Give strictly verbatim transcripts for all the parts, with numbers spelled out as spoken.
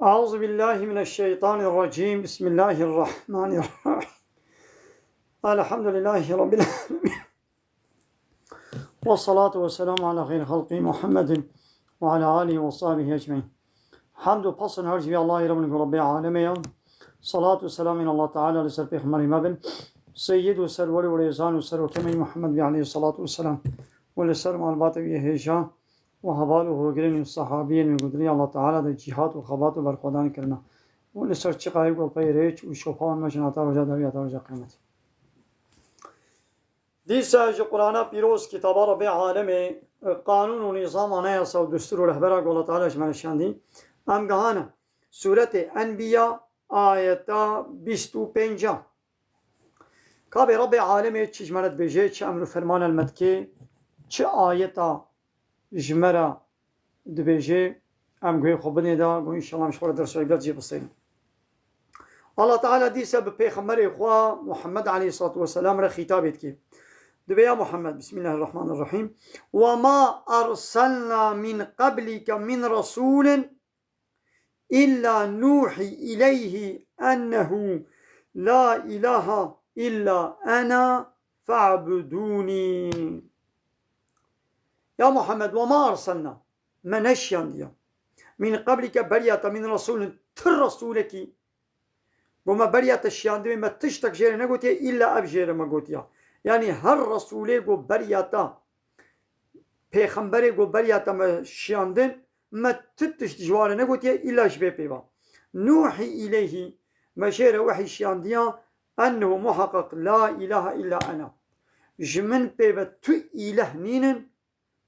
أعوذ بالله من الشيطان الرجيم. بسم الله الرحمن الرحيم. الحمد لله رب العالمين. والصلاة والسلام على خير خلقه محمد وعلى آله وصحبه أجمعين. Hamd û pesn her ji vî Allahî re bin ku Rebbê alemê ye. Salat û selamên Allah Teala li ser pêxemberê me bin. Seyyid û serwer û rêzan û serokê me Muhammed bî aleyhissalatu vesselam. Û li ser malbatê wî hêja û heval û hogirên û sahabiyên wî ku di rêya Allah Teala de cîhat û xebat û berxwedan kirine. Û li ser çiqayê ku pey rêç û şopa wan meşin heta roja dawî heta roja qiyametê. Dîsa ji Qur'ana pîroz, kitaba Rebbê alemê, qanûn û nîzam, anayasa û destûr û rehbera ku Allah Teala ji me re şandî, em gihane Sûretê Enbiya, ayeta bîst û pênc. Ka bê Rebbê alemê çi ji me re dibêje, çi emr û ferman el me dike, çi ayeta ji me re dibêje, em guhê xwe binê de, ku înşallah em ji xwe re ders û îbret jê bistênin. Allah Teala dîse bi pêxemberê xwe Muhammed aleyhissalatu vesselam re xîtabê dike. Dibê ya Muhammed, Bismillahirrahmanirrahîm, "Ve ma erselna min qablike min resulin illa nuhi ileyhi ennehu la ilahe illa ena fa'buduni." Ya Muhammed, "Ve ma erselna", me neşiyandiya, "min qablike", beriya te, "min resulin", ti resulekî ku me beriya te şiyandibê, me tiştek jê re negotiye, îlla ev jê re me gotiya. Yanî her resulê ku beriya te, pêxemberê ku beriya te me şiyandin, me ti tişt ji wan re negotiye, îlla ji vê pê ve. "Nuhi ileyhi", me jê re wehî şiyandiya, "ennehu", muheqeq, "la ilahe illa ena", ji min pê ve tu îleh nînin,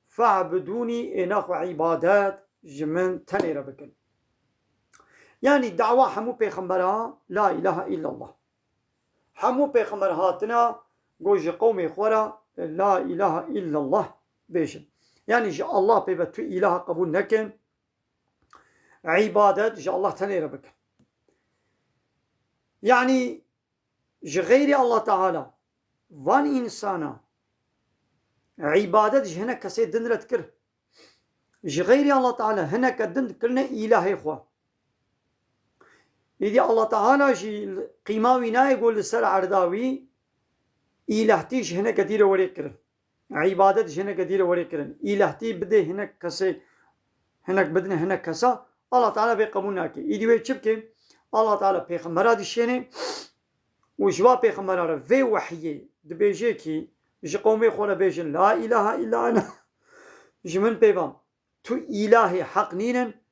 "Fe'budûnî", ê naxwe îbadet ji min tenê re bikin. Yanî dawa hemû pêxembera la ilahe illallah. Hemû pêxember hatine, got ji qewmê xwe re la ilahe illallah bêjin. Yanî ji Allah pê ve tu îlaha qebûl nekin. Îbadet ji Allah tenê re bikin. Yanî ji xeyrê Allah Teala van însana îbadet ji hinek kesê din re dikir. Ji xeyrê Allah Teala hineke din dikirine îlahê xwe. Îdî Allah Teala jî qîma wî nayê ku li ser erda wî îlahtî ji hineke dî re were kirin. Îbadet ji hineke dî re were kirin. Îlahtî bidê hinek kesê, hinek bidine hinek kesa, Allah Teala vê qebûl nake. Îdî wê çi bike? Allah Teala pêxembera dişêne û ji va pêxembera re vê wehiyê dibêje kî ji qewmê xwe re bêjin, "La ilahe illa ena", ji min pê ve tu îlahê heq nînin,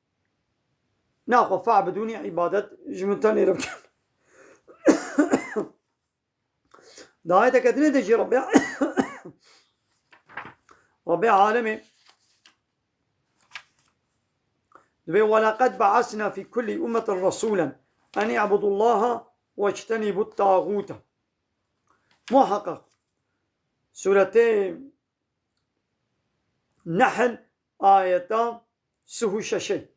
naxwe "fe'budûnî", îbadet ji min tenê re bikin. Di ayeteke dinê de jî Rebbê, Rebbê alemê dibê, "Ve leqed be'asna fî kullî ummetin resûlen en i'budullaha wectenîbut tağûte." Muhakkak Sûretê Nehl, ayeta sih û şeşê.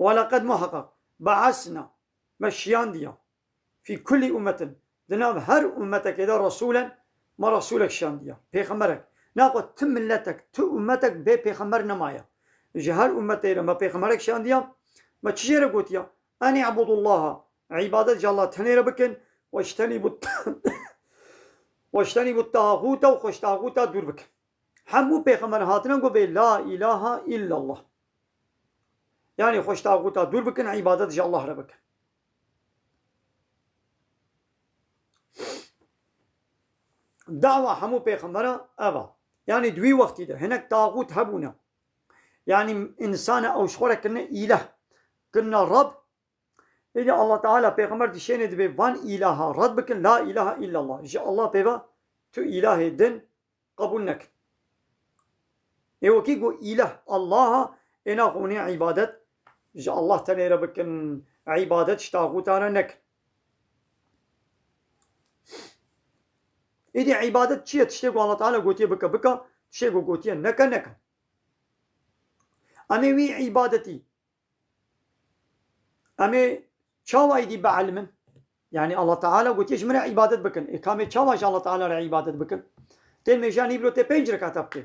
"Ve leqed", muhakkak, "be'asna", me şiyandiya, "fî kullî ummetin", di nav her ummetekê de, "resûlen", me resûlek şiyandiya, pêxemberek. Naxwe ti milletek, ti ummetek bê pêxember nemaye. Ji her ummetê re me pêxemberek şiyandiya, me çi jê re gotiya? "En i'budullaha", îbadet ji Allah tenê re bikin, "wectenîbut-, wectenîbut tağûte", û xwe ji taxûta dûr bikin. Hemû pêxember hatine got bê "La ilahe illallah". Yanî xwe ji taxûta dûr bikin, îbadet ji Allah re bikin. Dawa hemû pêxembera ev a. Yanî di wî wextî de hinek taxût hebûne. Yanî însana ew ji xwe re kirine îleh, kirine Reb. Êdî Allah Teala pêxember dişênê dibê van îlaha red bikin, "La ilahe illallah". Ji Allah pê ve tu îlahê din qebûl nekin. Ê wekî ku îleh Allah a, ê naxwe hûnê îbadet ji Allah tenê re bikin, îbadet ji taxûtan re nekin. Êdî îbadet çi ye? Tiştê ku Allah Teala gotiye bike, bike, tiştê ku gotiye neke, neke. Em ê wî îbadetî, em ê çawa êdî bielimin? Yanî Allah Teala gotiye ji min re îbadet bikin. Ê ka em ê çawa ji Allah Teala re îbadet bikin? Tê nimêja nîvro tê pênc rekata bikê.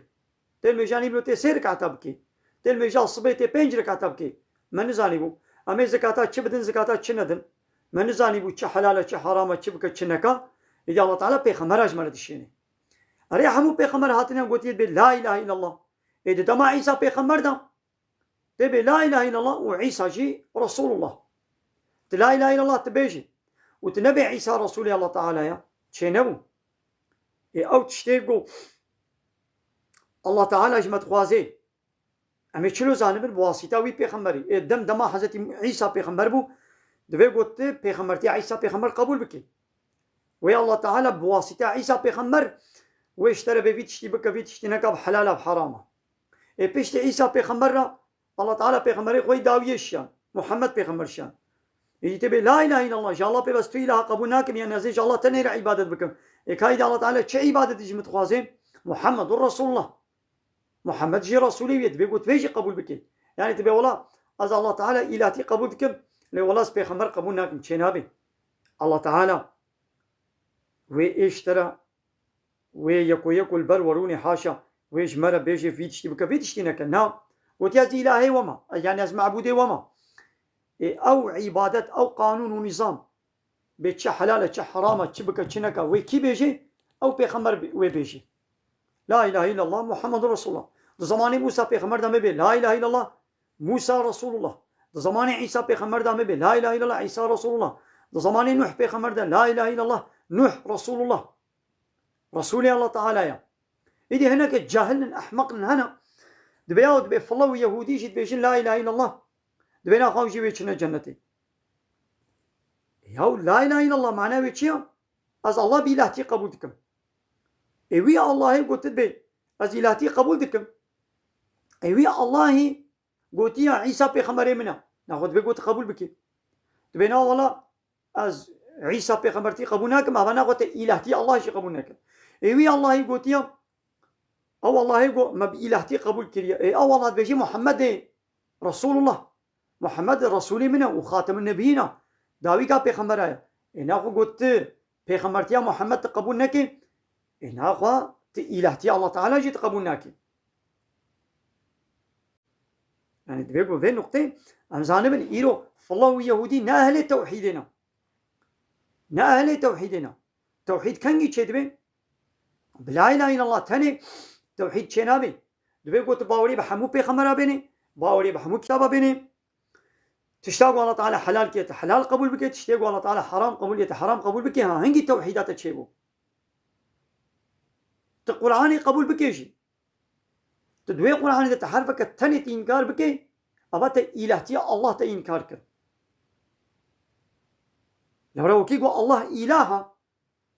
Tê nimêja nîvro tê sê rekata bikê. Tê nimêja sibê tê pênc rekata bikê. Me nizanîbû. Em ê zikata çi bidin, zikata çi nedin. Me nizanîbû çi helal e, çi heram e, çi bike, çi neka. Êdî Allah Teala pêxembera ji me re dişêne. Erê hemû pêxember hatine gotiye dibê la ilahe illallah. Ê di dema Îsa pêxember de tê bê la ilahe illallah û Îsa jî Resulullah. Tu la ilahe illallah tu bêjî û tu nebê Îsa Resulê Allah Teala ya. Çê nebû. Ê ew tiştê ku Allah Teala ji me dixwazê. Em ê çilo zanibin bi wasîta wî pêxemberî. Ê dem dema Hezretî Îsa pêxember bû, divê got tu pêxembertiya Îsa pêxember qebûl bikî. Wê Allah Teala bi wasîta Îsa pêxember wê ji te re bê vî tiştî bike, vî tiştî neka, bi helal e, bi heram e. Ê piştî Îsa pêxember re Allah Teala pêxemberê xwe yî dawiyê şiyan. Muhammed pêxember şiyan. Ê dî tê bê la ilahe illallah, ji Allah pê bes tu îlaha qebûl nakim, yan ez ê ji Allah tenê re îbadet bikim. Ê ka êdî Allah Teala çi îbadetî ji min dixwazê? Muhammedur Resulullah. Muhammed jî Resulê wî ye, dibê got vê jî qebûl bike. Yanî tu bê wela ez Allah Teala îlahtî qebûl dikim, lê wela ez pêxember qebûl nakim, çê nabe. Allah Teala wê ê ji te re, wê yeko yeko li ber werûnê haşa, wê ji me re bêje vî tiştî bike, vî tiştî neke. Na, gotiye ez îlahê we me, yanî ez mebûdê we me. Ê ew îbadet, ew qanûn û nîzam, bê çi helal e, çi heram e, çi bike, çi neke, wê kî bêjê? Ew pêxember wê bêjê. La ilahe illallah Muhammedur Resulullah. Di zamanê Musa pêxember de me bê la ilahe illallah Musa Resulullah. Di zamanê Îsa pêxember de me bê la ilahe illallah Îsa Resulullah. Di zamanê Nuh pêxember de la ilahe illallah Nuh Resulullah. Resulê Allah Teala ya. Êdî hineke cahil in, ehmeq in hene. Dibê ya dibê file û yehûdî jî dibêjin la ilahe illallah. Dibê naxwe ew jî wê çine cennetê. Yaw la ilahe illallah mana wê çi ya? Ez Allah bi îlahtî qebûl dikim. Ê wî Allahê gotit bê ez îlahtî qebûl dikim. Ê wî Allahî gotiya Îsa pêxemberê min e. Naxwe dibê got qebûl bikî. Dibê na wela ez Îsa pêxembertî qebûl nakim, ava naxwe te îlahtî Allah jî qebûl nekim. Ê wî Allahî gotiya, ew Allahê got me bi îlahtî qebûl kiriye. Ê ew Allah dibêjî Muhammedê Resulullah. Muhammed Resulê min e û Xatemun Nebiyîn e. Dawîka pêxembera ye. Ê naxwe got tu pêxembertiya Muhammed tu qebûl nekî. Ê naxwe tu îlahtiya Allah Teala jî tu qebûl nakî. Yanî divê ku vê nuqtê em zanibin îro file û yehûdî ne ehlê tewhîdê ne. Ne ehlê tewhîdê ne. Tewhîd kengî çêdibe? Bi la ilahe illallah tenê tewhîd çênabe. Divê ku tu bawerî bi hemû pêxembera bênê, bawerî bi hemû kitaba bênê. Tişta ku Allah Teala helal kiriye, tu helal qebûl bike, tiştê ku Allah Teala heram qebûl kiriye, tu heram qebûl bike, ha, hingî tewhîda te çêbû. Tu Qur'anê qebûl bike jî. Tu di wê Qur'anê de tu herfeke tenê tu înkar bike, ava te îlahtiya Allah te înkar kir. Lewra wekî ku Allah îlaha,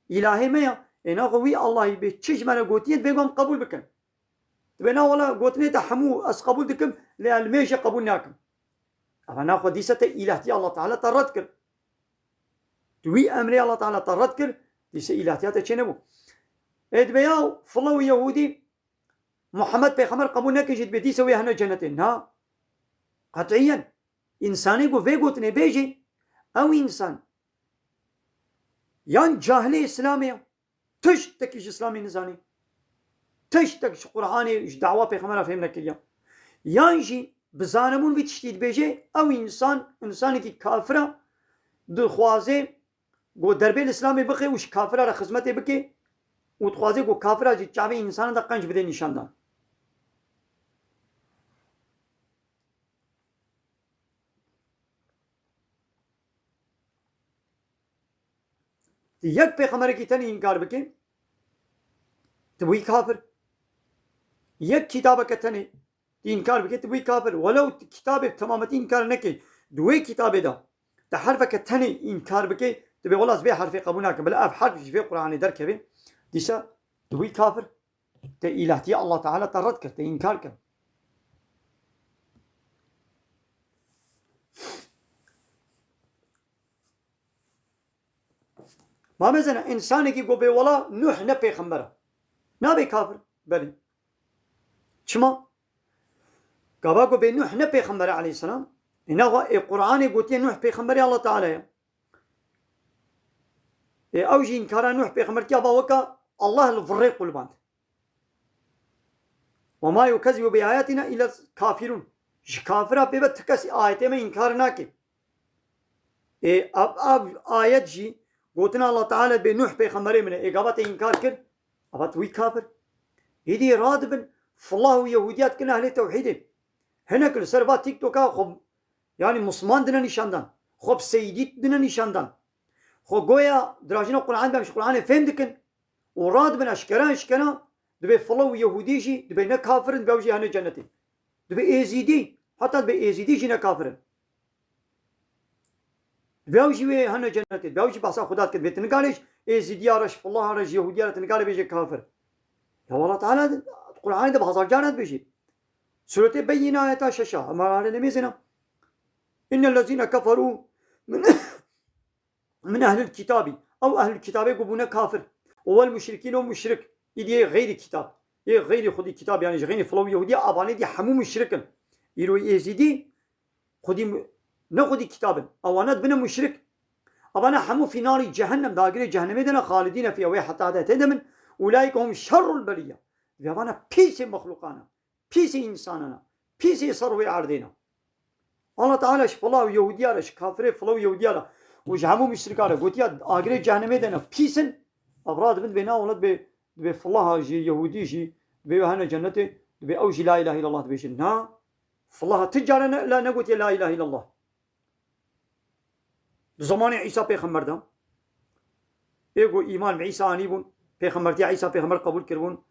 îlahê me ya, ê naxwe wî Allahî bê çi ji me re gotiye, divê ku em qebûl bikin. Dibê na wela gotinê te hemû ez qebûl dikim, lê ez li mêjê qebûl nakim. Ava naxwe dîse te îlahtiya Allah Teala te red kir. Tu wî emrê Allah Teala te red kir, dîse îlahtiya te çênebû. Ê dibê ya file û yehûdî Muhammed pêxember qebûl neke jî dibê dîse wê hene cenetê. Na. Qet'iyen. Însanê ku vê gotinê bêjê, ew însan yan cahilê Îslamê ye, tiştekî ji Îslamê nizanê, tiştek ji Qur'anê, ji dawa pêxembera fêm nekiriye. Yan jî bi zanebûn vî tiştî dibêjê, ew însan, însanekî kafir e, dixwazê ku derbê li Îslamê bixe û ji kafira re xizmetê bike û dixwazê ku kafira jî çavê însanan de qenc bide nîşandan. Tu yek pêxemberekî tenê înkar bike, tu bûyî kafir. Yek kitabeke tenê tu înkar bike, tu bûyî kafir. Welew tu kitabê bi temametî înkar neke, di wê kitabê de tu herfeke tenê înkar bike, tu bê wela ez vê herfê qebûl nakim, bila ev herf ji vê Qur'anê derkeve, dîsa tu bûyî kafir. Te îlahtiya Allah Teala te red kir, te înkar kir. Ma mezene, însanekî ku bê wela Nuh ne pêxember e. Nabê kafir? Belê. Çima? Gava ku bê Nuh ne pêxember e aleyhisselam. Ê naxwe ê Qur'anê gotiye Nuh pêxemberê Allah Teala ye. Ê ew jî înkara Nuh pêxembertiya va weka Allah li virrê qulband. Ve ma yukezzibu bi ayatina illa kafirun. Ji kafira pê ve ti kes ayetê me înkar nake. Ê, ev, ev ayet jî gotina Allah Teala bê Nuh pêxemberê min e. Ê gava te înkar kir, ava tu wî kafir. Êdî radibin, filah û Yehûdiya dikin ehlê tewhîdê. Hinek li ser va TikToka xwe, yanî Musliman dine nîşandan. Xwe bi Seydî dine nîşandan. Xwe goya dirajina Qur'an demiş, Qur'anê fêm dikin. Û radibin eşkere eşkere, dibê filah û Yehûdî jî, dibê ne kafir in, dibê ew jî hene cennetê. Dibê Êzîdî, heta dibê Êzîdî jî ne kafir in. Dibê ew jî wê hene cennetê, dibê ew jî behsa Xuda dikin. Dibê tu nikarê ji Êzîdiya re, ji filaha re, ji Yehûdiya re tu nikarê bêje kafir. Ya Allah Teala di Qur'anê de bi hezar caran dibêje. Suretê Beyyîne ayeta şeş a, em arê nemêzêne. Innellezîne keferû min min ehlil kitabî. Ew ehlil kitabê ku bûne kafir. Û wel muşrikîn û muşrik. Îdî yê xeyrî kitab. Yê xeyrî xwedî kitab, yanî ji xeyrî filav Yehûdî, avanê dî hemû muşrik in. Îro Êzîdî xwedî mu-, ne xwedî kitab in. Awana dibine muşrik. Avana hemû fînalî cehennem, dagirê cehennemê de ne, xalidîne fîha, wê heta heta tê de min. Ulaîke hum şerrul berîye. Dibê avana pîsê mexlûqana. Pîsê însanana, pîsê ser wê erdê ne. Allah Teala ji filav Yehûdiya re, ji kafirê filav Yehûdiya re û ji hemû muşrika re gotiya agirê cehennemê de ne pîs in, ev radibin dibê na wele dibê, dibê filaha jî Yehûdî jî dibê hene cennetê, dibê ew jî la ilahe illallah dibêjin. Na, filaha ti care ne, la negotiye la ilahe illallah. Di zamanê Îsa pêxember de, ê ku îman bi Îsa anîbûn, pêxembertiya Îsa pêxember qebûl kiribûn,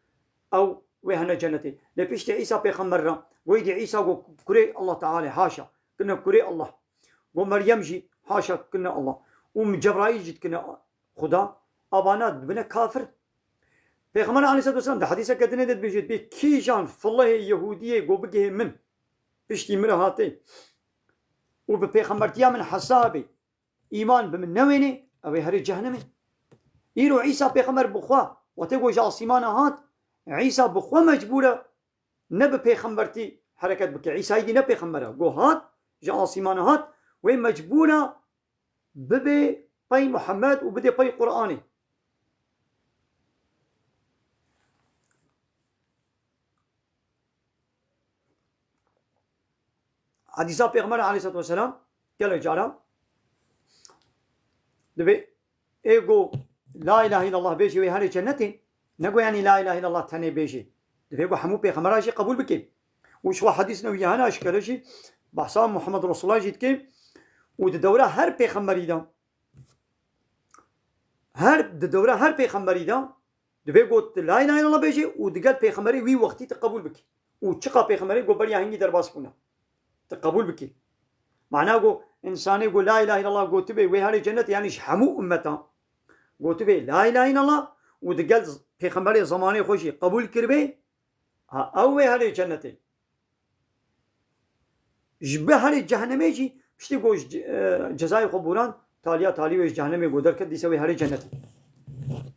ew wê hene cennetê. Lê piştî Îsa pêxember re, wê dî Îsa got kurê Allah Teala, haşa, kirine kurê Allah. Got Meryem jî, haşa, kirine Allah. Û Cebraîl jî dikine Xuda, avana dibine kafir. Pêxember aleyhisselatu vesselam di hedîseke dinê de dibêje, bê kîjan filehê Yehûdiyê got bigihê min, piştî min re hatê û bi pêxembertiya min hesabê îman bi min newênê, ew ê herê cehennemê. Îro Îsa pêxember bi xwe, wextê ku ji asîmana hat, Îsa bi xwe mecbûr e ne bi pêxembertî hereket bike. Îsayî dî ne pêxember e. Ku hat, ji asîmana hat, wê mecbûr e bibe pey Muhammed û bidê pey Qur'anê. Hedîsa Pêxember aleyhisselatu vesselam gelek cara dibê ê go la ilahe illallah bêjî wê herê cennetê, ne go yanî la ilahe illallah tenê bêjî. Dibê go hemû pêxembera jî qebûl bikê. Û ji xwe hedîs newî hene eşkere jî behsa Muhammed Resulullah jî dikê û di dewra her pêxemberî de, her, di dewra her pêxemberî de dibê got tu la ilahe illallah bêjî û digel pêxemberê wî wextî tu qebûl bikî. Û çiqa pêxemberê got beriya hingî derbas bûne, tu qebûl bikî. Mana got, însanê got la ilahe illallah gotibê wê herê cennet, yanî ji hemû ummetan gotibê la ilahe illallah û digel z-, pêxemberê zemanê xwe jî qebûl kiribê, ha, ew wê herê cennetê. Ji bi herê cehennemê jî piştî ku ji ce-, e, cezayê xwe boran, taliya talî wê ji cehennemê ku derket, dîsa wê herê cennetê.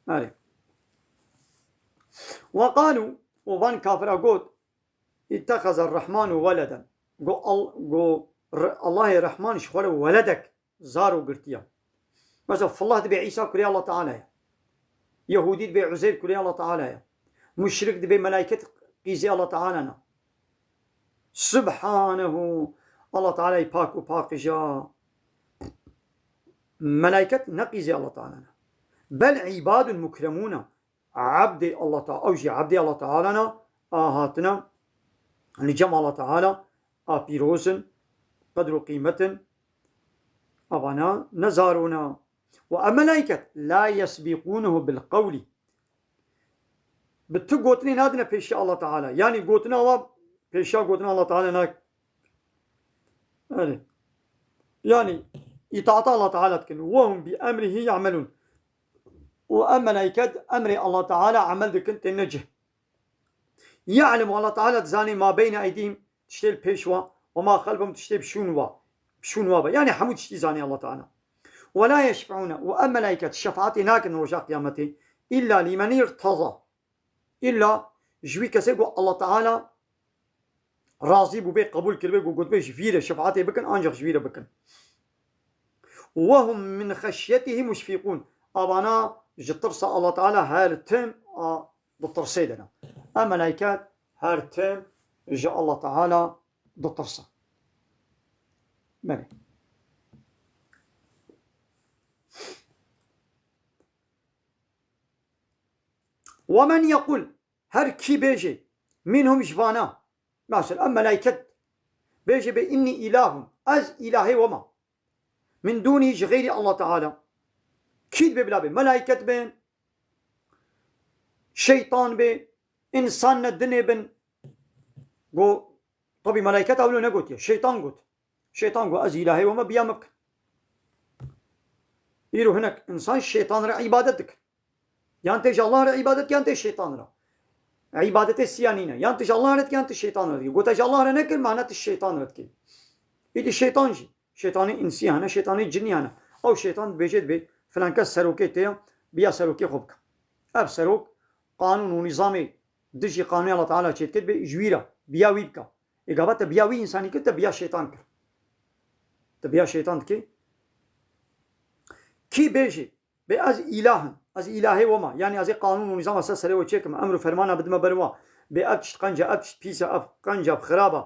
Erê. Ve qalû, û van kafira got, ittexeze Rehmanu weleden. Got, Al-, got, Re-, Allahê Rehman ji xwe re weledek zaro girtiye. Mesela, fillah dibê Îsa kurê Allah Teala ye. Yehûdî dibê Uzeyr kurê Allah Teala ye. Muşrik dibê melaiket qîzê Allah Teala ne. Subhanehu. Allah Teala yî pak û paqij e. Melaiket ne qîzê Allah Teala ne. Bel îbadun mukremûne. Ebdê Allah Teala, ew jî ebdê Allah Teala ne, a hatine li cem Allah Teala, a pîroz in, qedr û qîmet in, avana ne zaro ne. Ve em melaiket la yesbîqûnehu bil qewlî. Bi tu gotinê nadine pêşiya Allah Teala. Yanî gotina wa pêşiya gotina Allah Teala nak. Yani, yanî îtaata Allah Teala dikin. Ve hum bi emrihi ya'melûn. Û em melaiket emrê Allah Teala emel dikin, têne cih. Ya'lemu, Allah Teala dizanê ma beyne eydîhim, tiştê li pêş wa, ve ma xelfehum, tiştê bi şûn wa, bi şûn wa be. Yani hemû tiştî zanê Allah Teala. Ve la yeşfeûne, û em melaiket şefaatê nakin roja qiyametê, illa limen irteza. Îlla ji wî kesê ku Allah Teala razî bûbê, qebûl kiribê, ku gotibê ji vî re şefaatê bikin, ancak ji vî re bikin. Ve hum min xeşyetihî muşfîqûn. Avana ji tirsa Allah Teala her tim a di tirsê de ne. Em melaiket her tim ji Allah Teala ditirsin. Belê. Ve men yekul, her kî bêje, minhum ji vana, mesela ev melaiket, bêje bê inni ilahun, ez ilahê we me, min dûnî, ji xeyrî Allah Teala. Kî dibê bila bê? Melaiket bin, şeytan bê, insan ne dinê bin. Go, tabî melaiket ewlo negotiye, şeytan got. Şeytan got, ez ilahê we me, biya min bikin. Îro hinek insan şeytan re îbadet dikin. Yan tê ji Allah re îbadet, yan tê şeytan re. Îbadetê siya nîne. Yan tu ji Allah re dikî, yan tu şeytan re dikî. Got, te ji Allah re nekir, mana tu şeytan re dikî. Îdî şeytan jî. Şeytanê însî hene, şeytanê cinî hene. Ew şeytan dibêje, dibê, filan kes serokê te ye, biya serokê xwe bike. Ev serok qanûn û nîzamê dijî qanûnê Allah Teala çêdike, dibê ji wî re, biya wî bike. Ê gava te biya wî însanî kir, te biya şeytan kir. Te biya şeytan dikî. Kî bêjî, bê ez îlah im, ez îlahê we me, yanî ez ê qanûn û nîzama ser serê we çêkim, emr û fermana bidime ber we, bê ev tişt qenc e, ev tişt pîs e, ev qenc e, ev xirab e,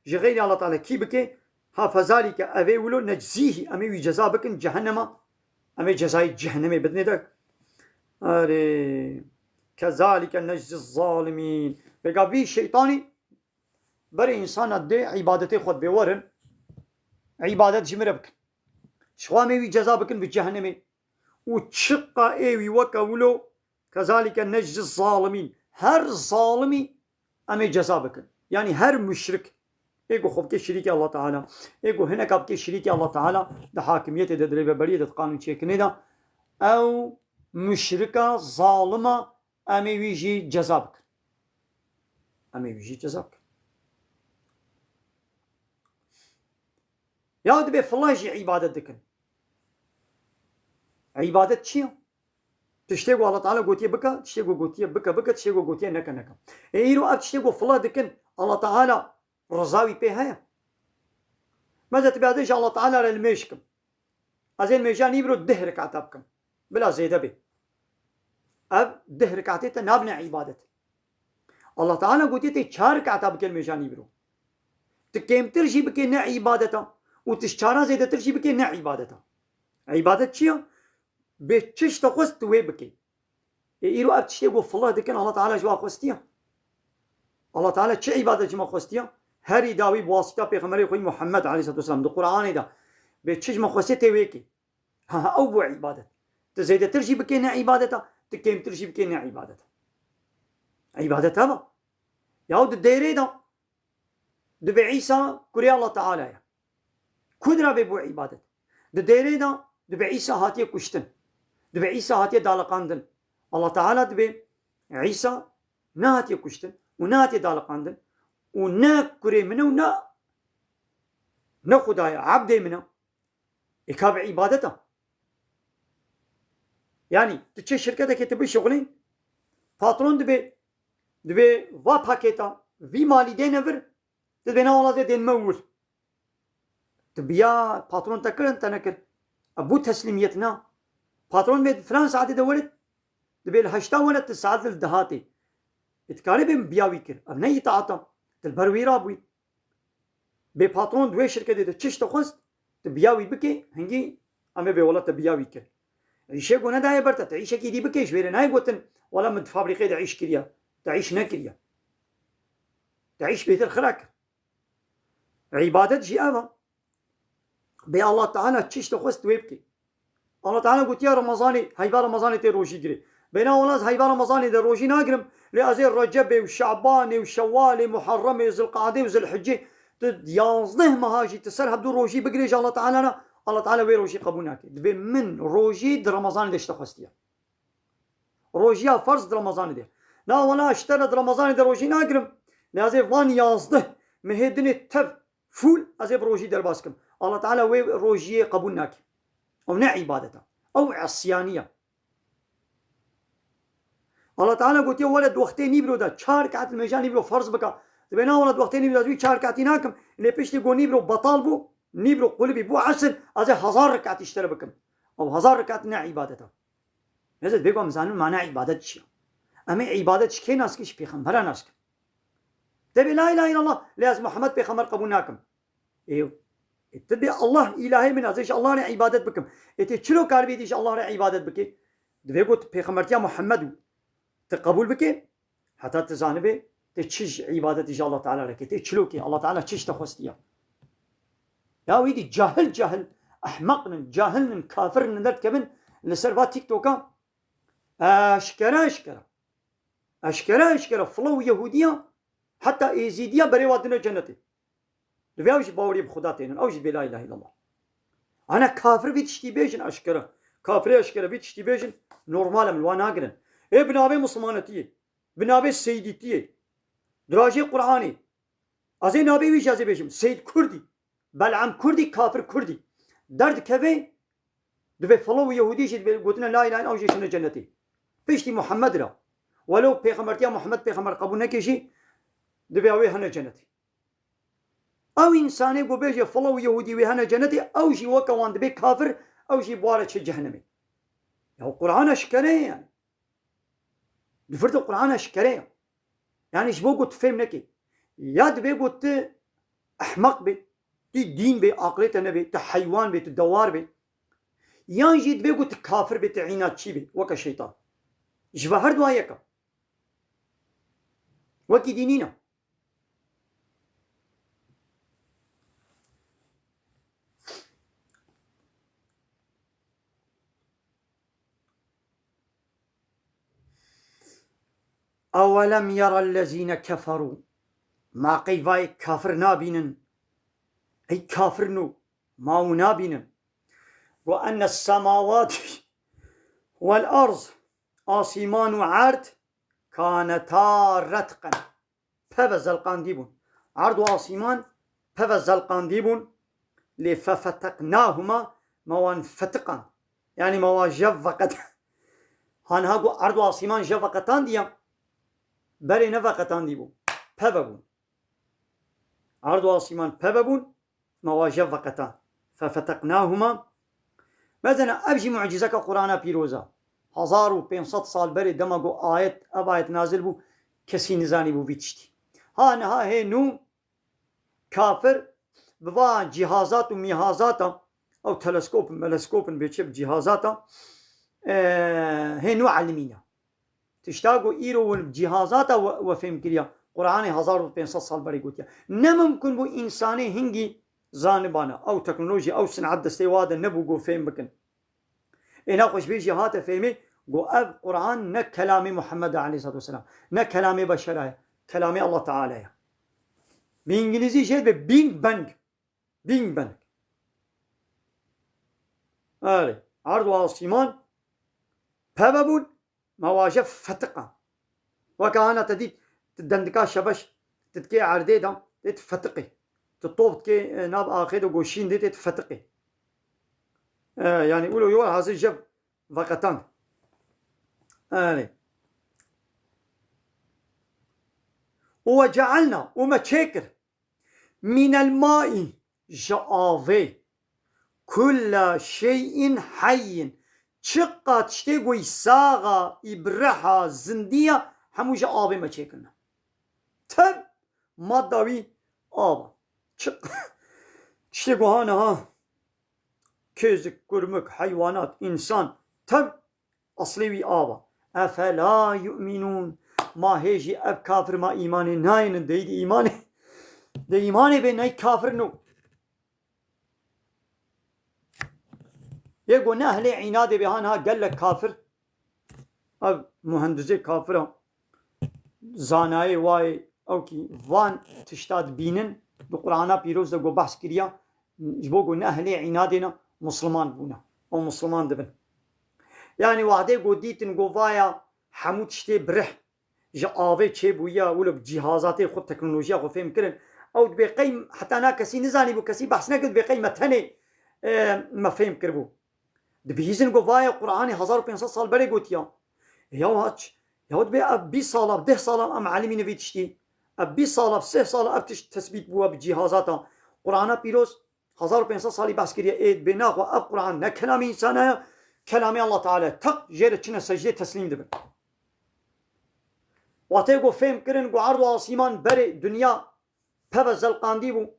ji xeyrî Allah Teala kî bike, ha fezalike, ev ê wilo, neczîhî, em ê wî ceza bikin, cehennema, em ê cezayê cehennemê bidinê de. Erê, kezalike neczî zalimîn. Vêga vî şeytanî berê însana dê îbadetê xwe dibê werin, îbadet ji min re bikin. Ji xwe em ê wî ceza bikin bi cehennemê. Û çiqa ê wî weke wilo, kezalike neczî zalimîn. Her zalimî em ê ceza bikin. Yanî her muşrik, ê ku xwe bike şirîkê Allah Teala, ê ku hineka bike şirîkê Allah Teala, di hakimiyetê de, di rêveberiyê de, di qanûn çêkirinê de, ew muşrika, zalima, em ê wî jî ceza bikin. Em ê wî jî ceza bikin. Ya dibê filan jî îbadet dikin. Îbadet çi ye? Tiştê ku Allah Teala gotiye bike, tiştê ku gotiye bike, bike, tiştê ku gotiye neke, neke. Ê îro ev tiştê ku filan dikin, Allah Teala riza wî pê heye? Mesela tu bê, ez ê ji Allah Teala re limêj kim. Ez ê limêja nîvro deh rekata bikim. Bila zêde bê. Ev deh rekatê te nabine îbadet. Allah Teala gotiye tê çar rekata bike limêja nîvro. Tu kêmtir jî bikê ne îbadeta û tu ji çaran zêdetir jî bikê ne îbadeta. Îbadet çi ye? Bê çi ji te xwest tu wê bikê. Ê îro ev tiştê ku filah dikin, Allah Teala ji wan xwestiye. Allah Teala çi îbadet ji me xwestiye? Herî dawî bi wasîta Pêxemberê xwe yî Muhammed aleyhisselatu vesselam di Qur'anê de bê çi ji me xwestiye tê wê kê. Ha, ha, ew bû îbadet. Tu zêdetir jî bikê ne îbadeta, tu kêmtir jî bikê ne îbadeta. Îbadet heva. Yaw di dêrê de dibê Îsa kurê Allah Teala ye. Ku dira bê bû îbadet. Di dêrê de dibê Îsa hatiye kuştin. Dibê Îsa hatiye daliqandin. Allah Teala dibê Îsa nehatiye kuştin û nehatiye daliqandin û ne kurê min e û ne, ne Xuda ye, ebdê min e. Ê ka bi îbadet e. Yanî tu çê şirketekê tu bişuxulî, patron dibê, dibê va pakêta, vî malî dêne vir, tu dibê na wala zê dên me wir. Tu biya patron te kirin, te nekir. Ev bû teslîmiyet na. Patron bê filan saetê de werit, dibê li heşta werit, tu saet li dehatê. Ê tu karê bê min biya wî kir. Ev ne îtaat e. Tu li ber wî rabûyî. Bê patron di wê şirketê de çi ji te xwest, tu biya wî bikê, hingî em ê bê wela te biya wî kir. Îşê ku nedaye ber te, tu îşekî dî bikê, ji wê re nayê gotin, wela min di fabrîkê de îş kiriye. Te îş nekiriye. Te îş bêtir xira kir. Îbadet jî ev e. Bê Allah Teala çi ji te xwest wê bikê. Allah Teala gotiye Remezanê, heyva Remezanê tê rojî girê. Bêna wela ez heyva Remezanê de rojî nagirim, lê ez ê Recebê û Şabanê û Şewalê, Muharremê, Zilqadê û Zilhicê, tu yazdeh meha jî tu ser hevdû rojî bigirê ji Allah Teala re, Allah Teala wê rojî qebûl nake. Dibê min rojî di Remezanê de ji te xwestiye. Rojiya ferz di Remezanê de. Na wela ji te re di Remezanê de rojî nagirim, lê ez ê van yazdeh mehê dinê tev fûl ez ê bi rojî derbas kim. Allah Teala wê rojiyê qebûl nake. Ew ne îbadet e. Ew îsyanî ye. Allah Teala gotiye, wele di wextê nîvro de çar rekat li mêja nîvro ferz bike. Dibê na wele di wextê nîvro de ez wî çar rekatî nakim. Lê piştî ku nîvro betal bû, nîvro qulibî bû esir, ez ê hezar rekatî ji te re bikim. Ew hezar rekat ne îbadet e. Hêzê dibê ku em zanin mana îbadet çi ye. Em ê îbadet ji kê nas kin? Ji pêxembera nas kin. Te bê la ilahe illallah, lê ez Muhammed pêxember qebûl nakim. Ê, ê, tu bê Allah îlahê min, ez ê ji Allah re îbadet bikim. Ê, tê çilo karibê dî ji Allah re îbadet bikê? Divê got pêxembertiya Muhammed û Ti qebûl bike, heta ti zanibê, ti çi ji îbadetî ji Allah Teala re ke, ti çilokê, Allah Teala çi ji te xwestiya. Ya wî dî cahil cahil, ehmeq nin, cahil nin, kafir nin, derdikevin li ser va TikToka. Eşkere, eşkere. Eşkere, eşkere, filo û Yehûdiya, heta Êzîdiya berê wa dine cenetê. Divê ew jî bawerî bi Xuda tênin, ew jî dibê la îlahe îllallah. Ana kafir vî tiştî bêjin eşkere. Kafirê eşkere vî tiştî bêjin, normal e, min wa nagirin. Ê bi navê Muslimanetiyê, bi navê Seydîtiyê, dirajê Qur'anê. Ez ê navê wî jî ez ê bêjim. Seyd Kurdî, Bel'am Kurdî, kafir Kurdî. Derdikeve, divê filo û Yehûdî jî divê gotine la îlahe îllallah, ew jî hene cenetê. Piştî Muhammed re. Welew pêxembertiya Muhammed pêxember qebûl neke jî, divê ew ê hene cenetê. Ew însanê ku bêje filo û Yehûdî wê hene cenetê, ew jî weke wan dibê kafir, ew jî bi wa re çê cehenemê. Ya Qur'an eşkere ye yani. Di vir de Qur'an eşkere ye. Yani ji bo ku tu fêm nekê. Ya dibê ku tu ehmeq bê, tu dîn bê, aqilê te nebê, tu heywan bê, tu dewar bê. Yan jî dibê ku tu kafir bê, tu înatçî bê, weke şeytan. Ji ve her duwa yek e. Wekî dî nîne. أولم ير الذين كفروا. Ma qey vayê kafir nabînin? Ey kafir nû, ma û nabînin? Ve enne semawat vel arz, asîman û erd, kaneta retqen. Peve zelqandî bûn. Erd û asîman peve zelqandî bûn. Lê fefeteqnahuma, me wan fetiqand. Yani me wan jev veqet-, hanha ku erd û asîman jev veqetandiya, berê ne veqetandî bû. Peve bûn. Erd û asîman peve bûn. Me wa jev veqetan. Fefeteqnahuma. Mezena ev jî mucîzeka Qur'ana pîroz e. Hezar û pênc sed sal berê dema ku ayet, ev ayet nazil bû, kesî nizanîbû vî tiştî. Ha niha hê nû kafir bi va cîhazat û mîhazata, ew teleskop in, meleskop in, bê çi bi cîhazata, e, hê nû elimîne. Tişta ku îro win bi cîhazata we, we fêm kiriya, Qur'anê hezar û pênc sed sal berê gotiya. Ne mimkun bû însanê hingî zanibana, ew teknolojî, ew sin'et destê wa de nebû ku fêm bikin. Ê nexweş bê jî hate fêmê ku ev Qur'an ne kelamê Muhammed e aleyhissalatu vesselam, ne kelamê beşera ye, kelamê Allah Teala ye. Bi îngilîzî jê dibe Big Bang. Big Bang. Erê, erd û asîman peve bûn, me wa jev fetiqan. Weke ana te dît, tu dendika şebeş, tu dikê erdê de, tê tu fetiqê. Tu top dikê, e, nav axê de goşîn dê, tê tu fetiqê. E, yani ulo yo hazir jev veqetan. Erê. Û ve cealna, û me çêkir. Mînel maî, ji avê. Kulla şeyin heyyin. Çiqa tiştê ku î saxa, î biriha, zindiya, hemû ji avê me çêkirine. Tev madda wî av e. Çiq-, tiştê ku ha niha kêzik, kurmik, heywanat, însan, tev Eslê wî av e. Efela yu'minûn. Ma hê jî ev kafir ma îmanê nayênin, dey di îmanê, dey îmanê bê, ney kafir no. Yê go ne ehlê înadê bê, ha niha gelek kafir. Ev muhendizê kafir e. Zanayê wayê ew kî van tişta dibînin, di Qur'ana pîroz de go behs kiriya, ji bo ku ne ehlê înadê ne, misliman bûne. Ew misliman dibin. Yani wahdê ku dîtin ku vaya hemû tiştê birih ji avê çêbûye, wilo bi cîhazatê xwe, teknolojiya xwe fêm kirin. Ew dibê qey heta na kesî nizanîbû, kesî behs nekir, dibê qey me tenê, e, me fêm kiribû. Dibihîzin ku vaya Qur'anê hezar û pênc sed sal berê gotiya. Ya haç, ya dibê ev bîst sala, deh sala em elimîne vî tiştî. Ev bîst sala, sih sala ev tişt tesbît bûye bi cîhazata. Qur'ana pîroz, hezar û pênc sed salî behs kiriye, ê dibê naxwe ev Qur'an ne kelamê însana ye, kelamê Allah Teala ye. Teq jê re çine secdê teslîm dibin. Watê ku fêm kirin ku erd û asîman berê dinya peve zelqandî bû,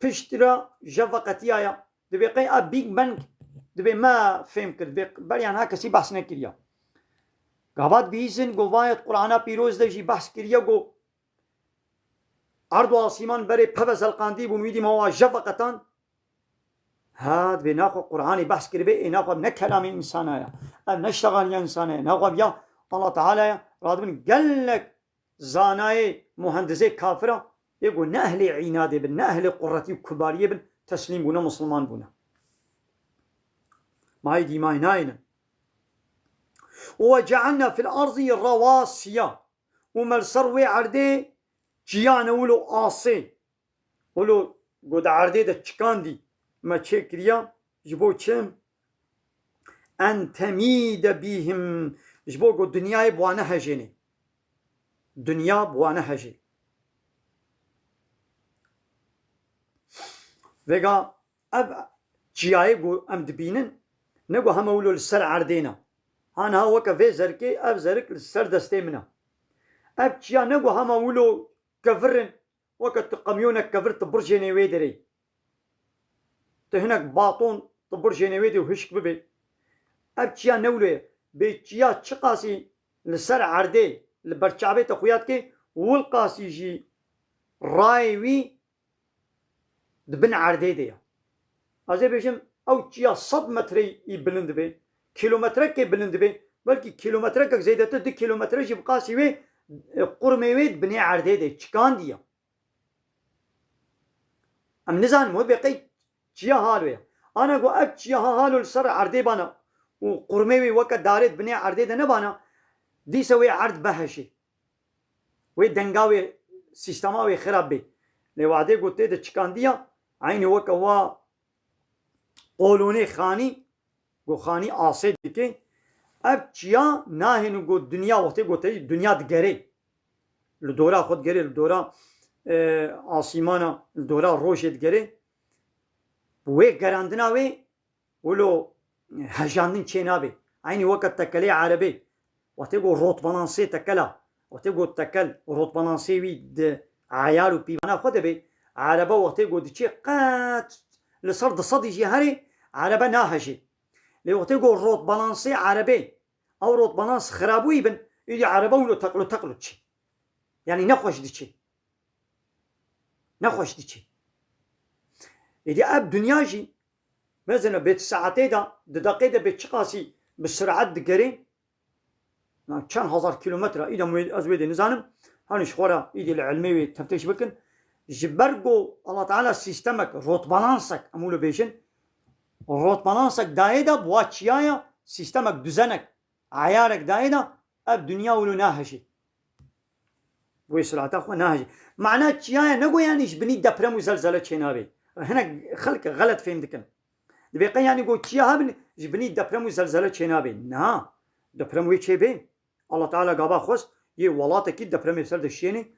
pişt re jev veqetiyaye. Dibê qey a Big Bang dibê me fêm kir, dibê beriya niha kesî behs nekiriya. Gava dibihîzin ku vayet Qur'ana pîroz de jî behs kiriye ku erd û asîman berê peve zelqandî bûn, wî dî ma wa jev veqetan. Ha, dibê naxwe Qur'anê behs kiribê, ê naxwe ne kelamê însana ya. Ev ne ştexaliya însana ya. Naxwe ya Allah Teala ya. Radibin gelek zanayê muhendisê kafira, yê ku ne ehlê înadê bin, ne ehlê quretî û kubariyê bin, teslîm bûne, misilman bûne. Mayî dîmayî nayêne. "Ve cealna fil arzi rawasiya." Û me li ser wê erdê çiyane wilo asê. Wilo ku di erdê de çikandî me çêkiriya, ji bo çi? "En temîde bîhim", ji bo ku dinyayê bi wan nehejênê. Dinya bi wan nehejê. Vêga ev çiyayê ku em dibînin, ne ku hema wilo li ser erdê ne. Aniha weke vê zerkê, ev zerik li ser destê min e. Ev çiya ne ku hema wilo kevir in, weke tu qemyonek kevir tu birjênê wê derê. Tu hinek baton tu birjênê wê dê û hişk bibê. Ev çiya ne wilo ye. Bê çiya çiqasî li ser erdê, li ber çavê te xuya dike, wilqasî jî rayê wî di bin erdê de ye. Ez ê bêjim, ew çiya sed metreyî bilind be, kîlometrekê bilind be, belkî kîlometrekek zêdetir, du kîlometre jî bi qasî wê, e, qurmê wê di binê erdê de çikandiye. Em nizanin wê bê qey çiya halo ye. Ana ku ev çiya ha halo li ser erdê bana û qurmê wê weke darê di binê erdê de nebana, dîse wê erd behejê. Wê denga wê, sîstema wê xirab bê. Lê wadê ku tê de çikandiya, eynî weke wa qolonê xanî, ku xanî asê dike, ev çiya nahêne ku dinya wextê ku tê dinya digerê. Li dora xwe digerê, li dora, e, asîmana, li dora rojê digerê. Bi wê gerandina wê wilo hejandin çênabe. Eynî weke tekelê erebê. Wextê ku rotbalansê tekela, wextê ku tekel rotbalansê wî di eyar û pîvana xwe de be, erebe wextê ku diçê qet li ser du sedî jî herê, erebe nahejê. Lê wextê ku rotbalansê erebê, ew rotbalans xirabûyî bin, îdî erebe wilo teqlo teqlo diçê. Yanî nexweş diçê. Nexweş diçê. Êdî ev dinya jî, mesela bê di saetê de, di deqê de bê çiqasî bi sirat digerê, na çend hezar kîlometre, îdem wê, ez wê dê nizanim, hanî ji xwe re îdî li ilmê wê teftîş bikin. Ji ber ku Allah Teala sîstemek, rotbalansek, em wilo bêjin, rotbalansek dayê de bi wa çiyaya, sîstemek, duzenek, eyarek dayê de, ev dinya wilo nahejê. Wê surata xwe nahejê. Mana çiyaya ne ku yanî ji binî deprem û zelzele çênabê. Hinek xelk xelet fêm dikin. Dibê qey yanî ku çiya hebin ji binî deprem û zelzele çênabê. Na, deprem wê çêbê. Allah Teala gava xwest yê welatekî depremê ser de şiyênê.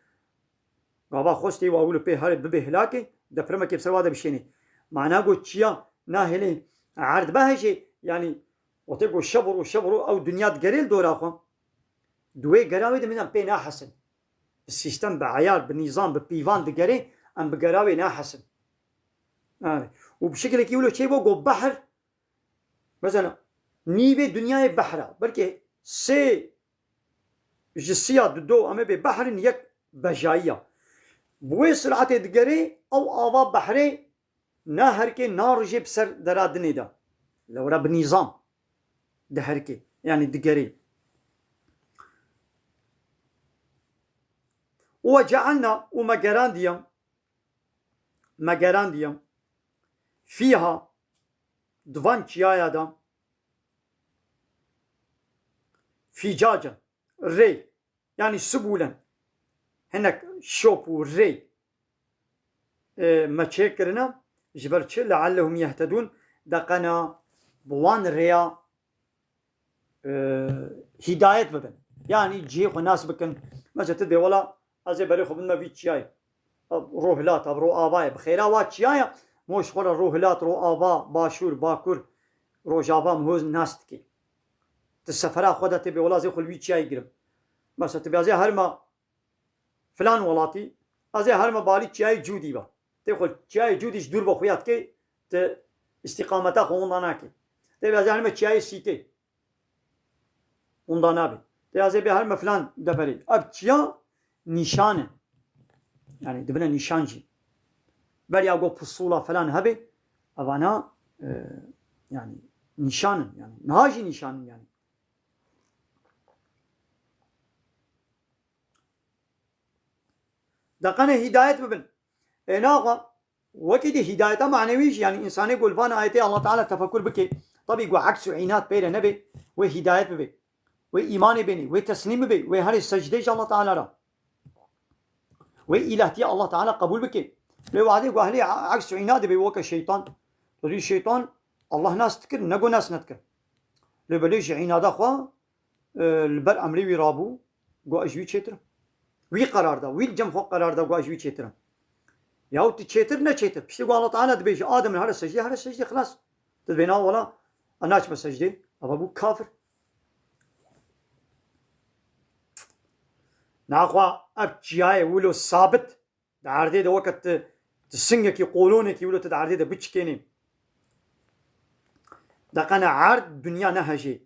Gava xwest yê wa wilo pê herê bibê hilakê, depremekê bi ser wa de bişênê. Mana ku çiya nahêlê erd behejê, yanî wextê ku şev û roj, şev û roj ew dinya digerê li dora xwe. Di wê gera wê de min em pê nahesin. Bi sîstem, bi eyar, bi nîzam, bi pîvan digerê, em bi gera wê nahesin. Evet. Û bi şekilekî wilo çêbû ku behr, mesela, nîvê dinyayê behr e. Belkî sê ji siya dido em ê bê behrin yek bejayî ya. Bi wê siratê digerê, ew ava behrê naherikê, narijê bi ser dera dinê de. Lewra bi nîzam diherikê, yanî digerê. Û we cealna, û me gerandiye, me gerandiye, fîha, di van çiyaya de, fîcaca, rê, yanî sibûlen, hinek şop û rê, e, me çêkirine, ji ber çi? "Leallehum yehtedûn", deqena bi wan rêya, e, hîdayet bibin. Yanî cihê xwe nas bikin. Mesela tu dê wela ez ê berê xwe bidime vî çiyayê. Ev ro hilat, ev ro ava ye. Bi xêra wa çiya ye, mo ji xwe re ro hilat, ro ava, başûr, bakur, rojava, mihoz nas dikê. Ti sefera xwe de tê bê wela ez ê xwe li wî çiyayê girim. Mesela ti bê ez ê herima filan welatî, ez ê herima balî çiyayê Cûdî be. Tê xwe çiyayê Cûdî ji dûr be xuya dikê, ti îstîqameta xwe winda nakê. Tê bê ez ê herima çiyayê Sîtê. Winda nabe. Dê ez ê bê her me filan deverê. Ev çiya nîşan in. Yani dibine nîşan jî. Beriya go pusula falan hebe, evana, e, yani nîşan in. Yani niha jî nîşan in yani. Deqene hîdayet bibin. Ê naxwe, wekî dî hîdayeta manewî jî, yani însanê ku li van ayetê Allah Teala tefekur bike, tabî ku aks û înat pê re nebe, wê hîdayet bibe. Wê îmanê bênê, wê teslîm bibe, wê herê secdê ji Allah Teala re. Wê îlahtiya Allah Teala qebûl bike. Lê wadê ku ehlê aks û înat dibe weke şeytan. Tu dî şeytan Allah nas dikir, ne ku nas nedikir. Lê belê ji înada xwe e, li ber emrê wî rabû, got, "Ez ji wî çêtir im." Wî qerar da, wî li cem xwe qerar da, got, "Ez ji wî çêtir im." Yahu tu çêtir, ne çêtir. Piştî got, Allah Teala dibêje, "Adem, here secdê, here secdê, xilas." Tu dibê, "Na, wela, ez naçime secdê." Eva bû kafir. Naxwa ev çiyayê wilo sabit. Di erdê de weke tu, tu singekî, qolonekî wilo tu di erdê de biçikênî. Deqene erd, dinya nehejê.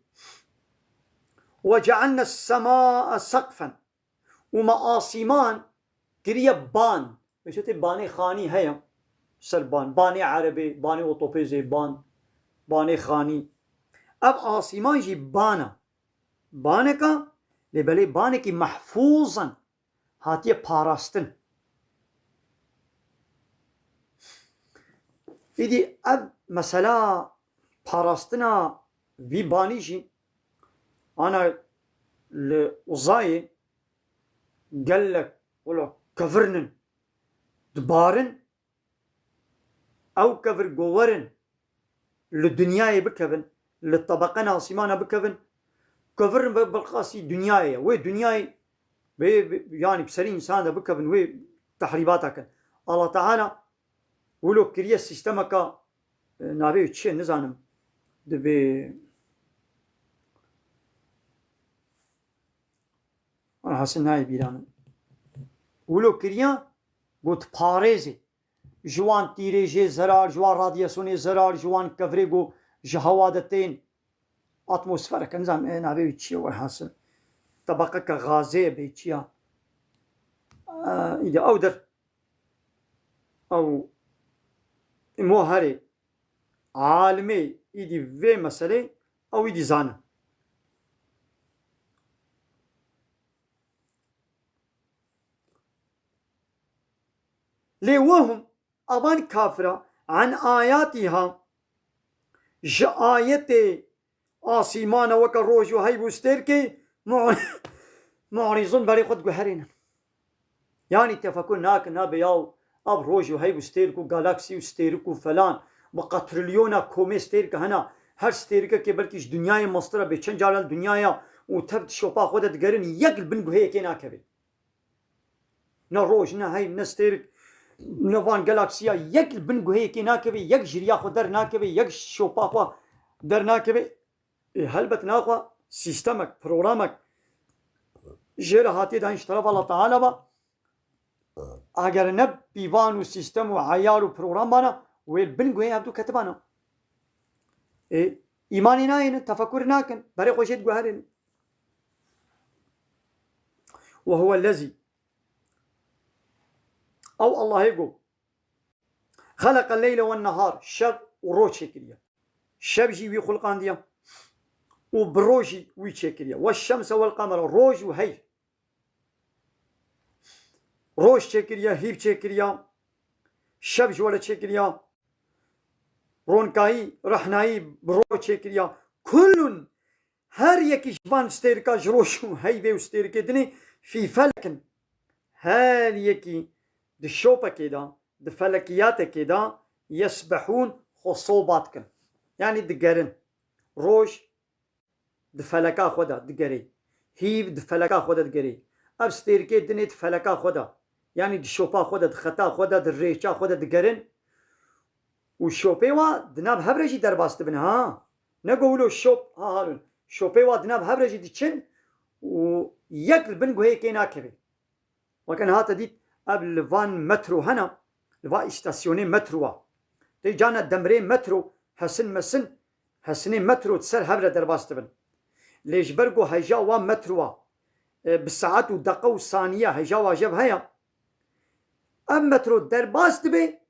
"Ve cealne sema seqfen." Û me asîman kiriye ban. Pêşetê banê xanî heye. Ser ban. Banê erebê, banê otopêzê, ban. Banê xanî. Ev asîman jî ban e. Baneka, lê belê banekî mehfûz in. Hatiye parastin. Îdî ev mesela parastina vî banî jî ana li uzayê gelek wilo kevirnin, dibarin, ew kevir gowerin li dinyayê bikevin, li tebeqena asîmana bikevin, kevirin ve bilqasî dinyayê ye. Wê dinyayê vê, vê, yani bi serî însan de bikevin, wê tehrîbata kin. Allah Teala wilo kiriye sîstemeka, e, navê wî çi ye nizanim. Dibê Alhasil nayê bîra min. Wilo kiriya got parêzê. Ji wan tîrêjê zerar, ji wan radyasyonê zerar, ji wan kevirê ku ji hewa de tên atmosfereke, nizam, e, navê wî çi ye, welhasil. Tebeqeke gazê ye bê çi ya. E, îdî ew der, ew, imo herê, alimê îdî vê meselê, ew îdî zane. Lê wehum, avan kafira, an ayatiha, ji ayetê asîmana weke roj û heyv û stêrkê mu-, mu'rîzûn, berê xwe diguherînin. Yanî tefekur nakin, nabe yaw, ev roj û heyv û stêrk û galaksî û stêrik û felan, bi qetrilyona komê stêrk hene, her stêrkekê belkî ji dinyayê mestir e, bê çend cara li dinyaya û tev di şopa xwe de digerin, yek li bin guhêyekê nakeve. Ne roj, ne heyv, ne stêrik, ne van galaksiya, yek li bin guhêyekê nakeve, yek ji riya xwe dernakeve, yek ji şopa xwe dernakeve. Ê, helbet naxwe sîstemek, programek jê re hatiye dayîn ji teref Allah Teala ve. Eger ne pîvan û sîstem û eyar û program bana, wê li bin guhê hevdû ketibana. Ê, îmanê nayênin, tefekur nakin, berê xwe jê diguherînin. Ve huwellezî. Ew Allahê got. Xeleqel leyle wen nehar, şev û roj çêkiriye. Şev jî wî xulqandiye û bi roj jî wî çêkiriye. Weş şemse wel qemera, roj û heyv. Roj çêkiriye, hîv çêkiriye, şev ji we re çêkiriye. Ronkayî, rehnayî bi roj çêkiriye. Kullun, her yekî ji van stêrika, ji roj û heyvê û stêrikê dinê fî felekin. Her yekî di şopekê de, di felekiyatekê de yesbehûn, xwe soba dikin. Yanî digerin. Roj di feleka xwe de digerê. Hîv di feleka xwe de digerê. Ev stêrikê dinê di feleka xwe de, yanî di şopa xwe de, di xeta xwe de, di rêça xwe de digerin. Û şopê wa di nav hev re jî derbas dibin ha. Ne go wilo şop, ha halin. Şopê wa di nav hev re jî diçin û yek li bin guhêkê nakeve. Weke niha te dît, ev li van metro hene, li va îstasyonê metroa. Tê cana demrê metro, hesin mesin, hesinê metro di ser hev re derbas dibin. Lê ji ber ku heja wa metrowa, e, bi saet û deqe û saniye heja wa jev heye, ev metro derbas dibe,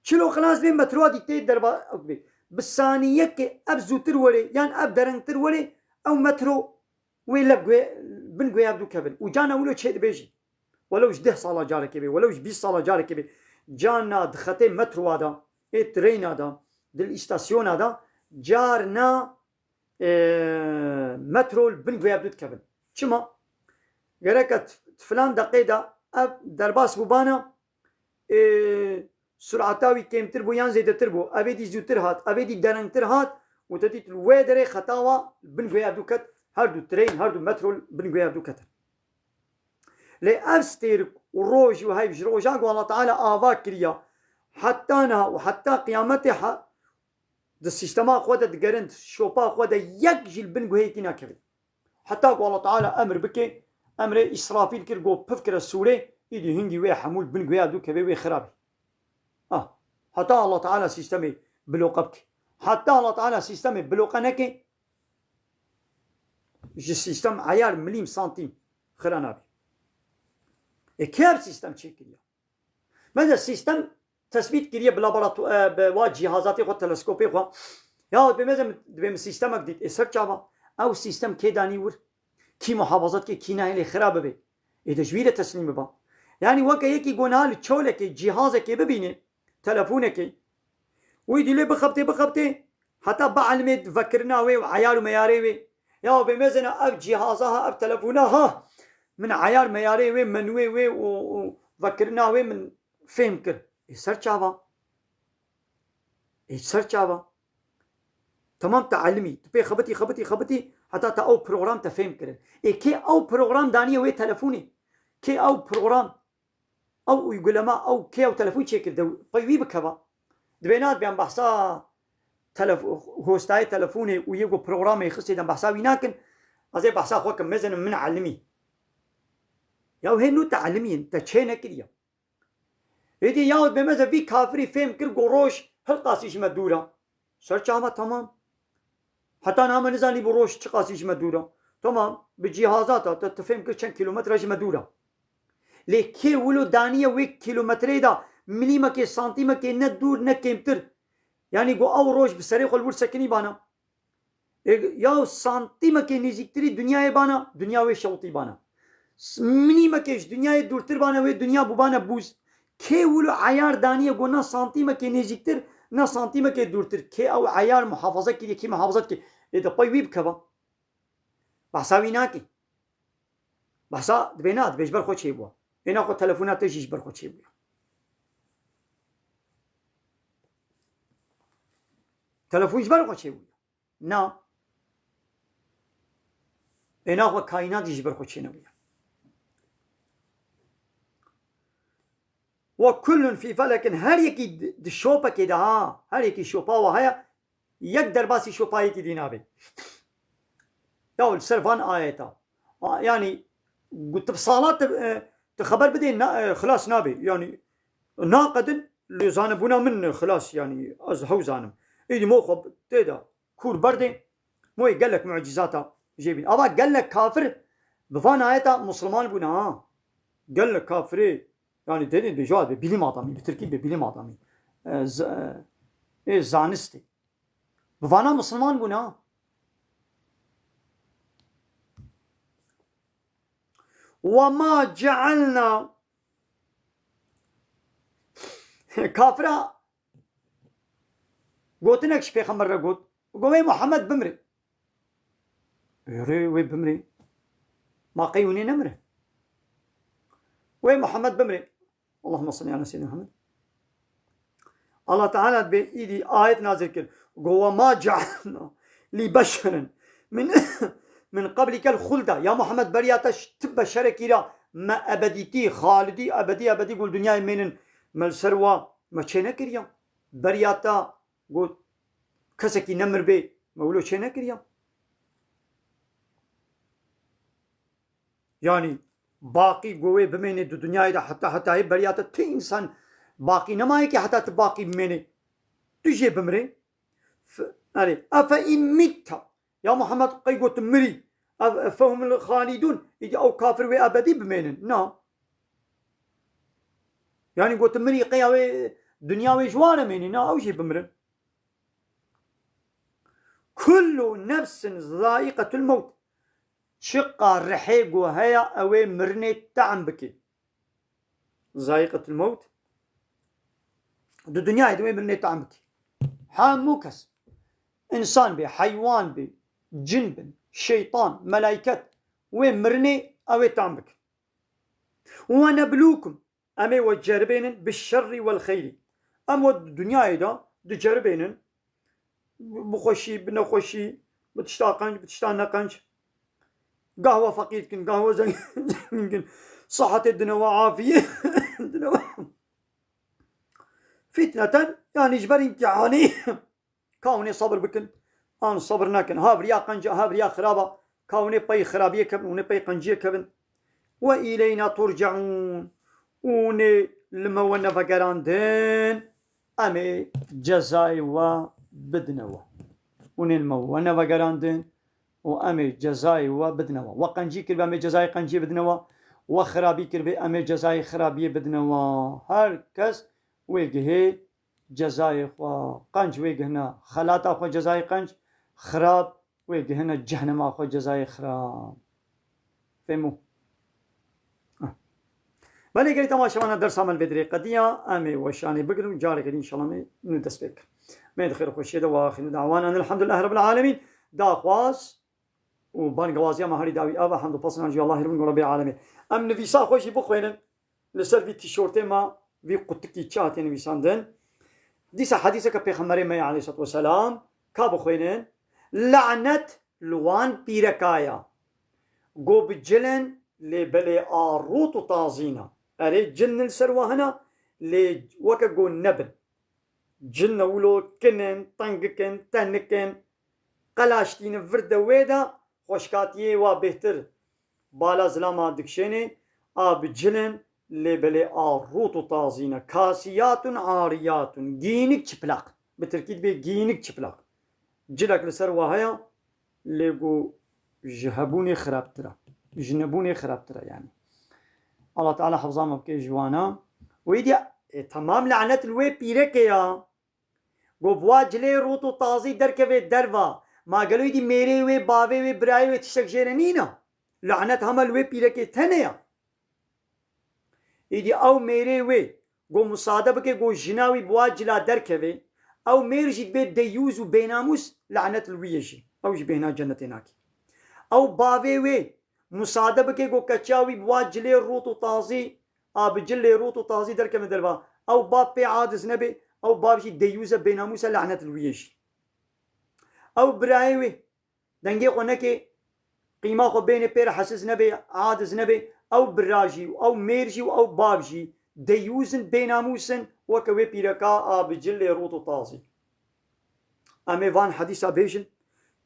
çilo xilas dibe, metrowa dî tê derbas dibe. Bi saniyekê ev zûtir were yan ev derengtir were, ew metro wê leb guhê, bin guhê ev du kevin. Û carna wilo çê dibêjin. Welew ji deh sala carekê bê, welew ji bîst sala carekê bê. Carna di xetê metrowa de, ê treyna de, di îstasyona de, carna, e, metro li bin guhê ev du dikevin. Çima? Gereke t-, filan deqê de ev derbas bûbana, e, surata wî kêmtir bû yan zêdetir bû, evê dî zûtir hat, evê dî derengtir hat û te dît li wê derê xeta wa bin guhê ev du ket, her du treyn, her du metro bin guhê ev du ketin. Lê ev stêr û roj û heyv ji roja ku Allah Teala ava kiriya, heta niha û heta qiyametê ha-, di sîstema xwe de digerin, şopa xwe de yek jî li bin guhê yekî nakevin. Heta ku Allah Teala emir bike, emrê Îsrafîl kir, got, "Pif kire sûrê", îdî hingî wê hemû li bin guhê ev du kevê wê xirabî. Ah, heta Allah Teala sîstemê bloqe bike. Heta Allah Teala sîstemê bloqe neke, ji sîstem eyar milîm santîm xira nabî. Ê kê ev sîstem çêkiriye? Meze sîstem tesbît kiriye bi laborato-, e, bi wa cîhazatê xwe, teleskopê xwe. Ya dibê meze min, dibê min sîstemek dît. Ê ser çava? Ew sîstem kê danî wir? Kî muhafazet ke, kî nahêlê xira bibe? Ê de ji wî re teslîm biba. Yanî weke yekî gona li çolekê, cîhazekê bibîne, telefonekê. Wî dî lê bixebitê, bixebitê, heta bielmê vekirina wê û eyar û meyarê wê. Ya bê mezena ev cîhaza ha, ev telefona ha, min eyar meyarê wê, menûyê wê û, û vekirina wê min fêm kir. Ê ser çava? Ê ser çava? Temam te elimî. Tu pê xebitî, xebitî, xebitî, heta te ew program te fêm kirin. Ê kê ew program daniye wê telefonê? Kê ew program, ew uygulama, ew kê ew telefon çêkir de pey wî bikeva? Dibê nat bê em behsa telef-, hostayê telefonê û yê ku programê xistê de behsa wî nakin. Ez ê behsa xwe kim, mezenim min elimî. Ya hê nû te elimî, te çê nekiriye. Êdî yahut bê meze vî kafirî fêm kir ku roj hilqasî ji me dûr e. Ser çava, temam. Heta niha me nizanî bû roj çiqasî ji me dûr e. Temam, bi cîhaza te, te, te fêm kir çend kîlometre ji me dûr e. Lê kê wilo daniye wê kîlometreyê de milîmekê, santîmekê ne dûr ne kêmtir. Yanî ku ew roj bi serê xwe li wir sekinî bana. Ê, ya santîmekê nêzîktirî dinyayê bana, dinya wê şewitî bana. S-, milîmekê ji dinyayê dûrtir bana, wê dinya bûbana bûz. Kê wilo eyar daniye ku na santîmekê nêzîktir, na santîmekê dûrtir? Kê ew eyar muhafaza kiriye, kê muhafaza dike? Ê de pey wî bikeva. Behsa wî nake. Behsa dibê na, dibê ji ber xwe çêbû. Ê naxwe telefona te jî ji ber xwe çêbû. Telefon ji ber xwe çêbû. Na. Ê naxwe kaînat jî ji ber xwe çênebûye. Ve kullun fî felekin, her yekî di, di şopekê de ha, her yekî şopa wa heye, yek derbasî şopa yekî dî nabe. Ya li ser van ayeta. A, yanî, gu-, tu bi sala tu, e, tu xeber bidê, na, e, xilas nabe. Yanî, naqedin, lê zanibûna min, e, xilas, yanî, ez hew zanim. Êdî mo xwe tê de kûr berdê, moyê gelek mucîzata jê bîn. Ava gelek kafir bi van ayeta Musulman bûne ha. Gelek kafirê, yanî têdê bêje, be bilim adamî, bi tirkî be bilim adamî. E, z-, e, ê zanistê. Bi vana Musulman bûne ha. Ve ma cealna. Kafira gotinek ji pêxember re got. Got, "Wê Muhammed bimre." Erê, wê bimre. Ma qey hûnê nemire? Wê Muhammed bimre. Allahümme salli ala seyyidina Muhammed. Allah Teala bê îdî ayet nazil kir. Got, "Ve ma cealna li beşerin min, min qablikel hulda." Ya Muhammed, beriya te ş-, ti beşerekî ra me ebedîtî, xalidî, ebedî, ebedî gul dinyayê mênin me li ser wa me çê nekiriya. Beriya te got, kesekî nemir bê, me wilo çê nekiriya. Yanî, baqî go wê bimênê di dinyayê de heta hetayê, beriya te ti însan baqî nemaye ki heta ti baqî bimênê. Tu jê bimrê. F-, erê, efe in mitta. Ya Muhammed, qey gotin mirî, ev, ev fehum el xalidun, îdî ew kafir wê ebedî bimênin. Na. Yani gotin mirî, qey ew ê dinya wê ji wan re mênî. Na, ew jî bimirin. Kullu nefsin zaiqetul mewt. Çiqa rihê ku heye, ew ê mirinê tehm bike. Zaiqetul mewt. Di dinyayê de wê mirinê tehm bike. Hemû kes. Însan bê, heywan bê, cin bin, şeytan, melaiket, wê mirinê ew ê tehm bike. Ve neblûkum. Em ê we ceribênin bi şerrî wel xeyrî. Em we di dinyayê de diceribênin. Bi xweşî, bi nexweşî, bi tişta qenc, bi tişta neqenc. Gah we feqîr dikin, gah we zengîn dikin. Sihetê dine we, afiyê dine we. Fitneten, yani ji ber îmtihanê. Ka hûn ê sebir bikin, an sebir nekin. Ha viriya qenc e, ha viriya xirab e. Ka hûn ê pey xirabiyê kevin, hûn ê pey qenciyê kevin. Ve îleyna turceûn. Hûn ê li me we nevegerandin. Em ê cezayê we bidine we. Hûn ê li me we nevegerandin û em ê cezayê we bidine we. We qencî kiribe, em ê cezayê qenciyê bidine we. We xirabî kiribe, em ê cezayê xirabiyê bidine we. Her kes wê gihê cezayê xwe, qenc wê gihne xelata xwe cezayê qenc, xirab wê gihine cehnema xwe cezayê xirab. Fehmû? Ah. Belê gelî temaşevana dersa me li vê dirê qediya, em ê weşanê bigirin û careke din înşallah me nû dest pê bikin. Me di xêr û xweşiyê de, wa axîru dawana elhamdulillah rabbil alemîn. Daxwaz û bangewaziya me herî dawî ev e, hemd û pesn an jî Allahê rûn û Rebbê alemê. Em nivîsa xwe jî bixwînin. Li ser vî tîşortê me, vî qutikî çi hatiye nivîsandin? Dîsa hedîseke Pêxemberê me ye aleyhissalatu vesselam, ka bixwînin, lanet li wan pîreka ya. Go bi cilin lê belê a rût û tazîna. Erê cin li ser we hene, lê weke go nebin. Cin ne wilo kin in, tengik in, tenik in, qelaştînin vir de wê de, xweşkatiyê wa bêhtir bala zilama dikişênê, a bi cil in, lê belê a rût û tazî ne. Kasiyatun ariyatun, giynik çıplak. Bi tirkî dibê giynik çıplak. Cilek li ser wa heye, lê ku ji hebûnê xirabtir e. Ji nebûnê xirabtir e yani. Allah Teala hefza me bike ji wana. Wê diye, e, temam lanet li wê pîrekê ya. Go bi wa cilê rût û tazî derkeve derva. Ma gelo îdî mêrê wê, bavê wê, birayê wê tiştek jê re nîne? Lanet hema li wê pîrekê tenê ya. Îdî ew mêrê wê, go musade bike, go jina wî bi wa cila derkeve. Ew mêr jî dibe deyûz û bênamûs, lanet li wî ye jî. Ew jî bêhna cennetê nake. Ew bavê wê, musade bike, go keça wî bi wa cilê rût û tazî, a bi cilê rût û tazî derkevin derva. Ew bav pê adiz nebe, ew bav jî deyûz e, bênamûs e, lanet li wî ye jî. Ew birayê wê, dengê xwe neke, qîma xwe bêne pê re hesiz nebe, adiz nebe, ew bira jî û ew mêr jî û ew bav jî deyûz in, bênamûs in, weke wê pîreka a bi cilê rût û tazî. Em ê van hedîsa bêjin,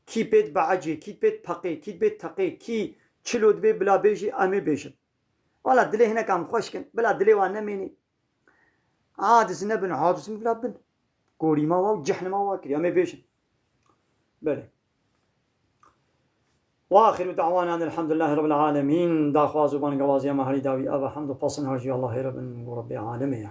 kî pê dibe ecê, kî pê dipeqê, kî dibê teqê, kî çilo dibê bila bêjî, em ê bêjin. Wala dilê hinekan xweş kin, bila dilê wan nemênî. Adiz nebin, adiz min bila bin. Gorîma wa û cehnima wa kiriye, em ê bêjin. Belê. Wa axiru da'wana elhamdulillahi rabbil alemîn. Daxwaz û bangewaziya me herî dawî ev e, hemd û pesn her jî Allahê re bin û Rebbê alemê ye.